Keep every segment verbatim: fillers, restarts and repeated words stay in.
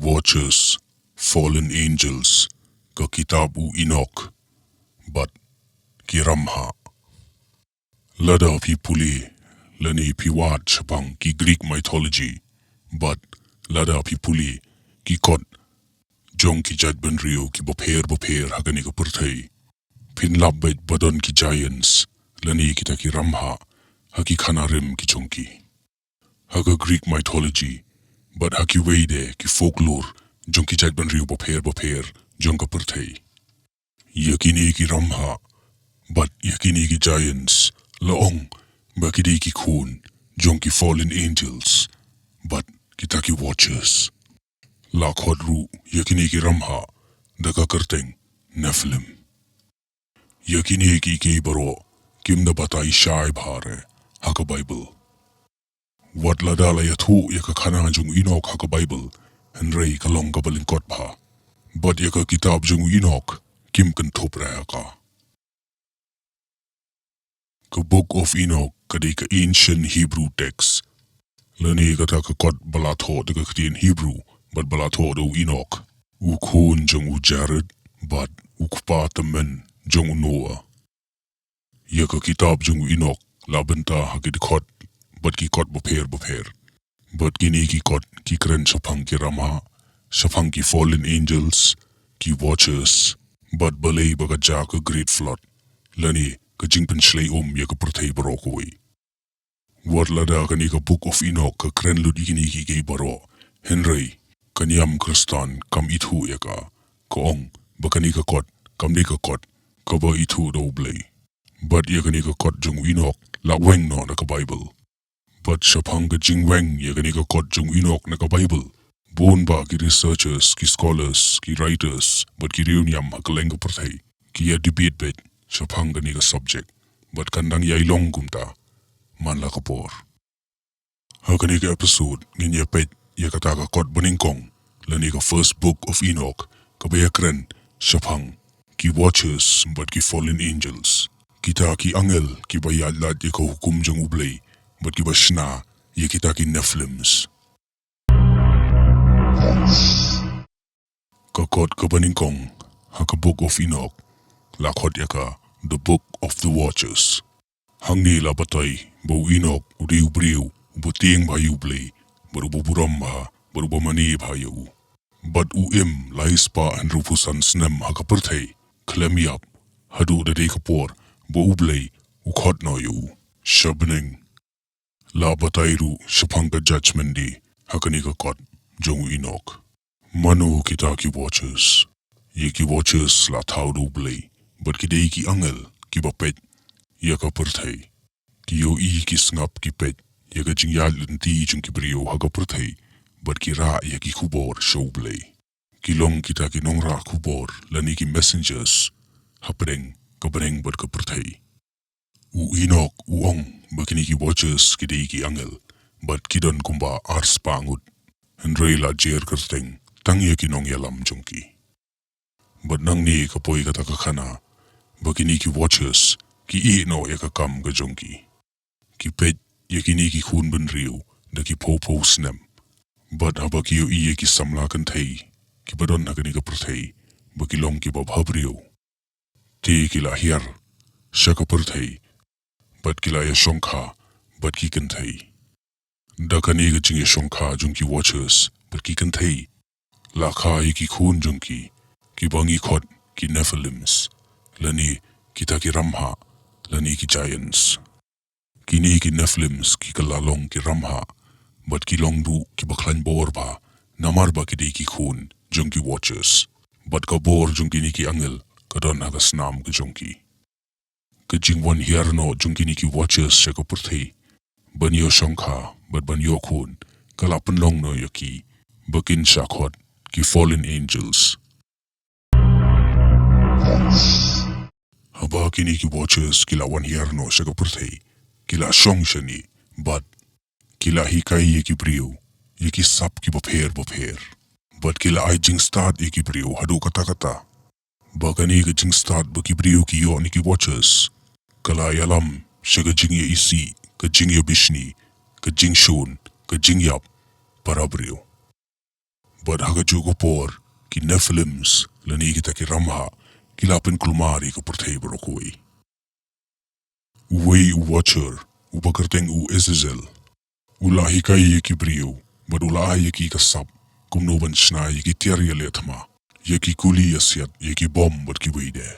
Watchers, Fallen Angels, ka kitab u Enoch, bad ki Ramhah. Lada phi pule, lane phi wad shaphang ki Greek mythology, bad lada phi pule ki kot jong ki jaitbynriew ki bapher bapher ha kane ka pyrthei, phin lap beit ba don ki giants, lane kita ki Ramhah, ha ki khana rim ki jong ki. Ha ka Greek mythology, bad ha kiwei de ki folklore jong ki jaitbynriew bapher bapher jong ka pyrthei, ïa kine ki Ramhah bad ïa kine ki giants la ong ba ki dei ki khun jong ki fallen angels bad kita ki Watchers. La khot ruh ïa kine ki Ramhah da ka kyrteng Nephilim. Ïa kine kiei kiei baroh kim da batai shai bha re ha ka Baibl. Wat lada la ïathuh ïa ka khana jong u Enoch ha ka Baibl, hynrei ka long kaba lyngkot bha. Bad ïa ka kitab jong u Enoch kim kynthup re ha ka. Ka Book of Enoch ka dei ka ancient Hebrew text, lane kata ka kot ba la thoh da ka ktien Hebrew bad ba la thoh da u Enoch, u khun jong u Jared bad u kpa tymmen jong u Noah. Ïa ka kitab jong u Enoch la bynta ha ki dkhot bad ki kot bapher bapher. Bad kine ki kot ki kren shaphang ki Ramhah, shaphang ki fallen angels, ki Watchers, bad balei ba ka jia ka Great Flood, lane ka jingpynshlei um ïa ka pyrthei baroh kawei. Wat lada kane ka Book of Enoch ka kren lut ïa kine kiei kiei baroh, hynrei ka niam Khristan kam ithuh ïa ka, ka ong ba kane ka kot kam dei ka kot kaba ithuh da U Blei. Bad ïa kane ka kot jong u Enoch la weng noh na ka Baibl. Bad shaphang ka jingweng ïa kane ka kot jong u Enoch na ka Baibl, bun bah ki researchers, ki scholars, ki writers bad ki riewniam ha kylleng ka pyrthei ki ïa debate beit shaphang kane ka subject. Bad kan dang ïai long kumta man la ka por. Ha kane ka episode ngin ïa peit ïa kata ka kot banyngkong, lane ka First Book of Enoch, kaba ïa kren shaphang ki Watchers bad ki fallen angels, kita ki angel kiba ïaid lad ïa ka hukum jong U Blei bad kiba shna ïa kita ki Nephilims. Ka kot kaba nyngkong ha ka Book of Enoch la khot ïa ka The Book of the Watchers. Hangne la batai ba u Enoch u dei u briew uba tieng bha ïa U Blei bad uba burom bha bad uba mane bha ïa u. Bad u im lai spah hynriewphew san snem ha ka pyrthei khlem ïap, haduh da dei ka por ba U Blei u khot noh ïa u sha bneng. La batai ruh shaphang ka Judgment Day ha kane ka kot jong u Enoch. Mano kita ki Watchers? Ïa ki Watchers la thaw da U Blei bad ki dei ki angel kiba peit ïa ka pyrthei. Ki ïohi, ki sngap, ki peit ïa ka jingïaid lynti jong ki briew ha ka pyrthei bad ki rah ïa ki khubor sha U Blei. Ki long kita ki nongrah khubor lane ki messengers hapdeng ka bneng bad ka pyrthei. U Enoch u ong ba kine ki Watchers ki dei ki angel bad ki don kumba ar spah ngut. Hynrei la jer kyrteng tang ïa ki nongïalam jong ki. Bad nangne ka poi kata ka khana ba kine ki Watchers ki ïeh noh ïa ka kam ka jong ki. Ki peit ïa kine ki khun bynriew da ki phew phew snem. Bad haba ki ïohi ïa ki samla kynthei kiba don ha kane ka pyrthei ba ki long kiba bhabriew, te ki la hiar sha ka pyrthei bad ki la ïashongkha bad ki kynthei. Da kane ka jingïashongkha jong ki Watchers bad ki kynthei la kha ïa ki khun jong ki, kiba ngi khot ki Nephilims, lane kita ki Ramhah lane ki Giants. Kine ki Nephilims ki kylla long ki Ramhah bad ki long ruh kiba khlaiñ bor bha, namar ba ki dei ki khun jong ki Watchers. Bad ka bor jong kine ki angel ka don ha ka snam ka jong ki. Ka jingwan hiar noh jong kine ki Watchers sha ka pyrthei ban ïoh shongkha bad ban ïoh khun ka la pynlong noh ïa ki ba kin shah khot ki fallen angels. Haba kine ki Watchers ki la wan hiar noh sha ka pyrthei, ki la shong shane bad ki la hikai ïa ki briew ïa ki sap kiba pher bapher. Bad ki la ai jingstad ïa ki briew haduh katta katta ba kane ka jingstad ba ki briew ki ïoh na ki Watchers ka la ïalam sha ka jingïaisih, ka jingïabishni, ka jingshun, ka jingïap para briew. Bad ha kajuh ka por, ki Nephilims, lane kita ki ramhah, ki la pynkulmar ïa ka pyrthei baroh kawei. Uwei u Watcher, uba kyrteng u Azazel, u la hikai ïa ki briew, bad u la ai ïa ki ka sap, kumno ban shna ïa ki tiar ïaleh thma, ïa ki kuli ïasiat, ïa ki bom bad kiwei de.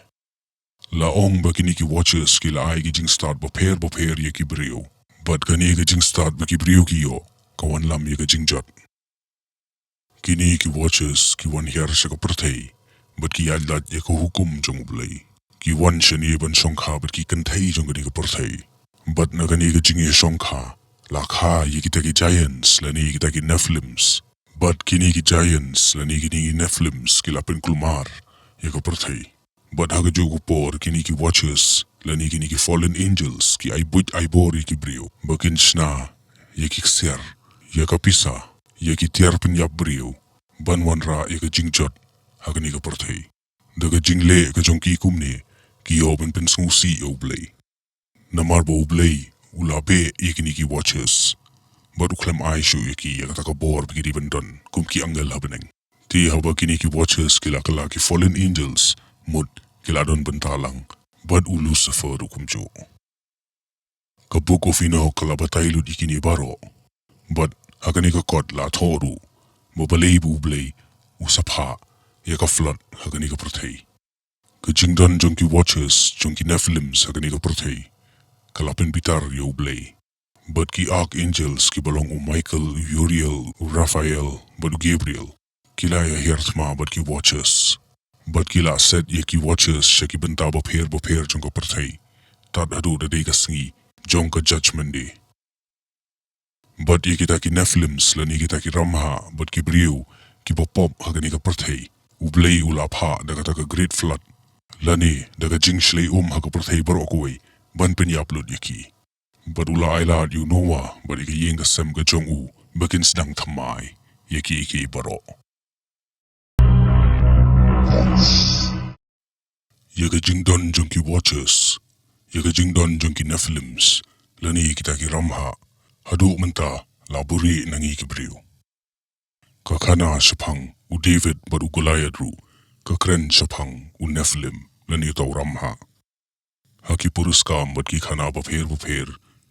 La ong ba kine ki Watchers ki la ai ki jingstad bapher bapher ïa ki briew. Bad kane ka jingstad ba ki briew ki ïoh, ka wanlam ïa ka jingjot. Kine ki Watchers ki wan hiar sha ka pyrthei, bad ki ïaid lad ïa ka hukum jong U Blei. Ki wan shane ban shongkha bad ki kynthei jong kane ka pyrthei. Bad na kane ka jingïashongkha, la kha ïa kita ki giants, lane kita ki Nephilims. Bad kine ki giants, lane kine ki Nephilims, ki la pynkulmar ïa ka pyrthei. Bad ha kajuh ka por kine ki Watchers, lane kine ki fallen angels, ki ai buit ai bor ïa ki briew, ba kin shna ïa ki ksiar, ïa ka pisa, ïa ki tiar pynïap briew, ban wanrah ïa ka jingjot ha kane ka pyrthei. Da ka jingleh ka jong ki kumne, ki ïoh ban pynsngewsih ïa U Blei. Namar ba U Blei u la beh ïa kine ki Watchers, bad u khlem ai shuh ïa ki ïa kata ka bor ba ki dei ban don kum ki angel ha bneng. Te haba kine ki Watchers ki la kylla ki fallen angels, mut ki la don bynta lang, bad u Lucifer ruh kumjuh. Ka Book of Enoch ka la batai lut ïa kine baroh. Bad ha kane ka kot la thoh ruh ba balei ba U Blei u sa phah ïa ka flood ha kane ka pyrthei. Ka jingdon jong ki Watchers, jong ki Nephilims ha kane ka pyrthei, ka la pynbitar ïa U Blei. Bad ki archangels kiba long u Michael, u Uriel, u Raphael, bad u Gabriel, ki la ïahiar thma bad ki Watchers. Bad ki la set ïa ki Watchers sha ki bynta bapher bapher jong ka pyrthei, tad haduh da dei ka sngi jong ka Judgment Day. Bad ïa kita ki Nephilims, lane kita ki ramhah bad ki briew kiba pop ha kane ka pyrthei, U Blei u la phah da kata ka great flood, lane da ka jingshlei um ha ka pyrthei baroh kawei, ban pynïap lut ïa ki. Bad u la ai lad ïa u Noah bad ïa ka ïing ka sem ka jong u, ba kin sdang thymmai ïa kiei kiei baroh. Ïa ka jingdon jong ki Watchers, ïa ka jingdon jong ki Nephilims, lane ïa kita ki ramhah, haduh mynta la buhrieh na ngi ki briew. Ka khana shaphang u David bad u Goliath ruh ka kren shaphang u Nephilim, lane uta u ramhah. Ha ki puriskam bad ki khana bapher bapher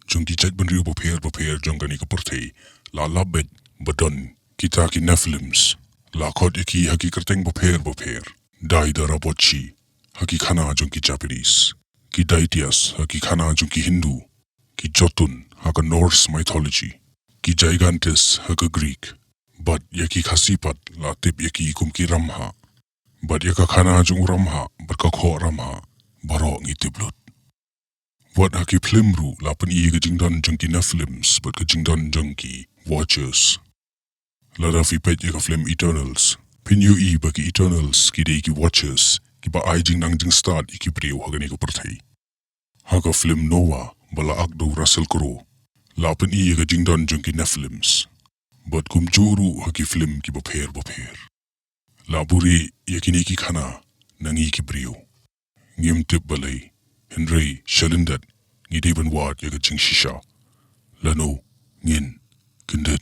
jong ki jaitbynriew bapher bapher jong kane ka pyrthei, la lap beit ba don kita ki Nephilims. La khot ïa ki ha ki kyrteng bapher bapher. Dai Dara Bochi ha ki khana jong ki Japanese, ki Daityas ha ki khana jong ki Hindu, ki Jotun ha ka Norse mythology, ki Gigantes ha ka Greek. Bad ïa ki Khasi pat la tip ïa ki kum ki ramhah. Bad ïa ka khana jong u ramhah bad ka khoh ramhah, baroh ngi tip lut. Wat ha ki phlim ruh la pyni ïa ka jingdon jong ki Nephilims bad ka jingdon jong ki Watchers. Lada phi peit ïa ka phlim Eternals, phin ïohi ba ki Eternals ki dei ki Watchers kiba ai jingnang jingstad ïa ki briew ha kane ka pyrthei. Ha ka phlim Noah ba la ak da u Russell Crowe, la pyni ïa ka jingdon jong ki Nephilims. Bad kumjuh ruh ha ki phlim kiba pher bapher. La buhrieh ïa kine ki khana na ngi ki briew. Ngim tip balei, hynrei shalyndet ngi dei ban wad ïa ka jingshisha. Lano ngin kyndit.